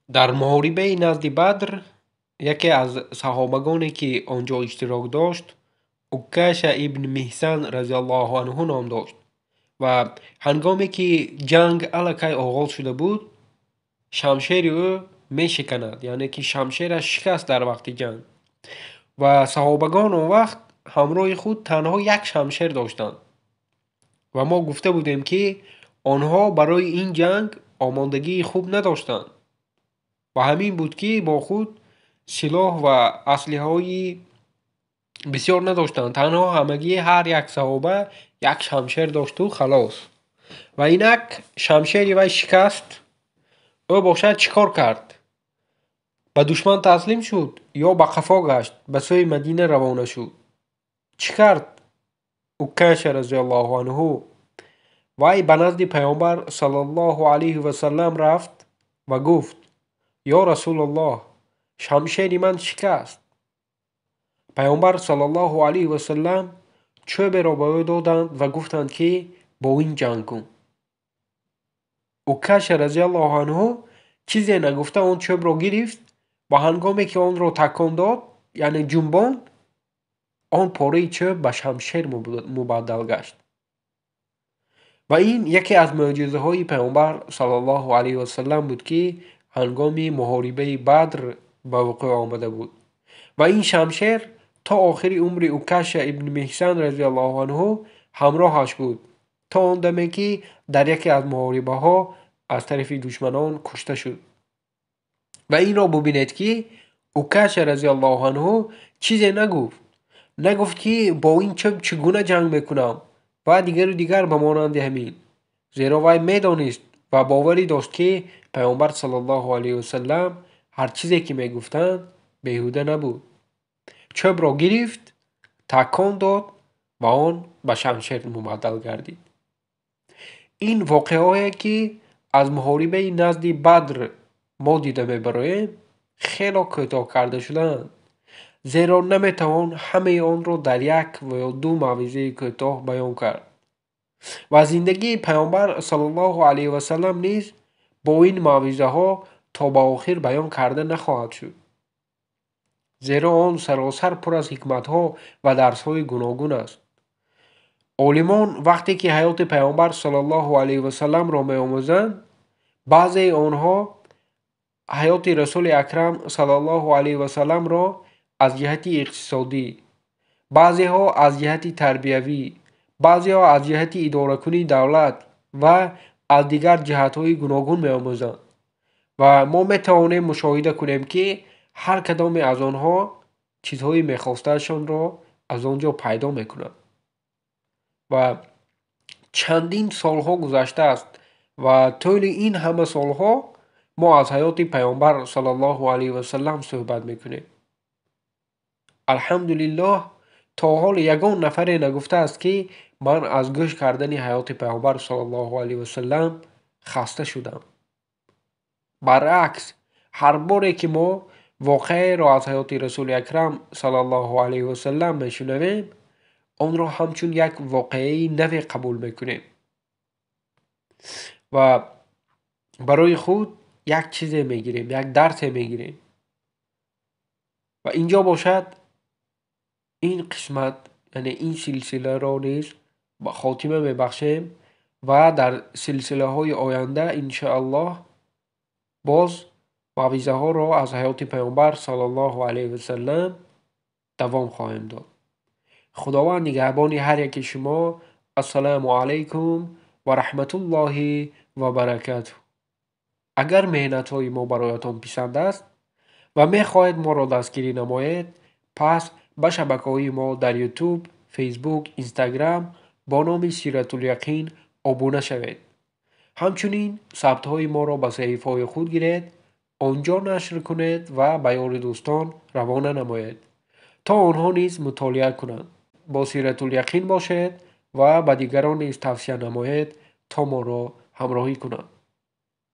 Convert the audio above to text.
Дар муҳорибаи назди Бадр яке аз саҳобагоне, ки он ҷо иштирок дошт, Уккаша ибн Миҳсан разияллоҳу анҳу ном дошт ва ҳангоме ки ҷанг аллакай оғоз шуда буд, шамшери ӯ мешиканад, яъне ки шамшераш шикаст дар вақти ҷанг. Ва саҳобагон он вақт ҳамроҳи худ танҳо як шамшер доштанд. Ва мо гуфта будем, ки онҳо барои ин ҷанг омодагии хуб надоштанд. Ва ҳамин буд, ки бо худ силоҳ ва аслиҳаҳои бисёр надоштанд. Танҳо ҳамагӣ ҳар як саҳоба як шамшер дошту халос. Ва инак шамшери вай шикаст. Ӯ бошад чӣ кор кард? Ба душман таслим шуд ё ба қафо гашт, ба сӯи Мадина равона шуд? Чӣ кард Уккаша разияллоҳу анҳу? Вай ба назди Паёмбар саллаллоҳу алайҳи васаллам рафт ва гуфт: ё Расулуллоҳ, шамшери ман шикаст. Паёмбар саллаллоҳу алайҳи васаллам чӯберо ба ӯ доданд ва гуфтанд, ки бо ин ҷанг кун. Уккаша разияллоҳу анҳу чизе нагуфта он чӯбро гирифт ва ҳангоме ки онро такон дод, яъне ҷунбонд, он пораи чӯб ба шамшер мубаддал гашт. Ва ин яке аз мӯъҷизаҳои Паёмбар саллаллоҳу алайҳи васаллам буд, ки ҳангоми муҳорибаи Бадр ба вуқӯъ омада буд. Ва ин шамшер то охири умри Уккаша ибн Миҳсан разияллоҳу анҳу ҳамроҳаш буд, то он даме ки дар яке аз муҳорибаҳо аз тарафи душманон кушта шуд. Ва инро бубинед, ки Уккаша разияллоҳу анҳу чизе нагуфт. Нагуфт, ки бо ин чӯб чӣ гуна ҷанг мекунам ва дигару дигар ба монанди ҳамин. Зеро вай медонист ва боварӣ дошт, ки Паёмбар саллаллоҳу алайҳи васаллам ҳар чизе ки мегуфтанд беҳуда набуд. Чӯбро гирифт, такон дод ва он ба шамшер мубаддал гардид. Ин воқеаҳое, ки аз муҳорибаи назди Бадр мо дида мебароем, хело кӯтоҳ карда шудаанд. Зеро наметавон ҳамаи онро дар як ва ё ду мавъизаи кӯтоҳ баён кард. Ва зиндагии Паёмбар саллаллоҳу алайҳи васаллам низ бо ин мавъизаҳо то ба охир баён карда нахоҳад шуд. Зеро он саросар пур аз ҳикматҳо ва дарсҳои гуногун аст. Олимон вақте ки ҳаёти Паёмбар саллаллоҳу алайҳи васалламро меомӯзанд, баъзеи онҳо ҳаёти Расули Акрам саллаллоҳу алайҳи васалламро аз ҷиҳати иқтисодӣ, баъзеҳо аз ҷиҳати тарбиявӣ, баъзеҳо аз ҷиҳати идоракунии давлат ва аз дигар ҷиҳатҳои гуногун меомӯзанд. Ва мо метавонем мушоҳида кунем, ки ҳар кадоме аз онҳо чизҳои мехостаашонро аз он ҷо пайдо мекунанд. Ва чандин солҳо гузаштааст ва тӯли ин ҳама солҳо мо аз ҳаёти Паёмбар саллаллоҳу алайҳи васаллам суҳбат мекунем. Алҳамдулиллоҳ, то ҳол ягон нафаре нагуфтааст, ки ман аз гӯш кардани ҳаёти Паёмбар саллаллоҳу алайҳи васаллам хаста шудам. Баръакс, ҳар боре ки мо воқеаеро аз ҳаёти Расули Акрам саллаллоҳу алайҳи васаллам мешунавем, онро ҳамчун як воқеаи наве қабул мекунем ва барои худ як чизе мегирем, як дарсе мегирем. Ва инҷо бошад ин қисмат, яъне ин силсиларо низ ба хотима мебахшем ва дар силсилаҳои оянда иншоаллоҳ боз мавъизаҳоро аз ҳаёти Паёмбар саллаллоҳу алайҳи васаллам давом хоҳем дод. Худованд нигаҳбони ҳар яки шумо. Ассалому алайкум ва раҳматуллоҳи ва баракатуҳ. Агар меҳнатҳои мо бароятон писанд аст ва мехоҳед моро дастгирӣ намоед, пас ба шабакаҳои мо дар YouTube, Facebook, Instagram бо номи Сиратуляқин обуна шавед. Ҳамчунин сабтҳои моро ба саҳифаҳои худ гиред, он ҷо нашр кунед ва ба ёри дӯстон равона намоед, то онҳо низ мутолиа кунанд. Бо Сиратуляқин бошед ва ба дигарон низ тавсия намоед, то моро ҳамроҳӣ кунанд.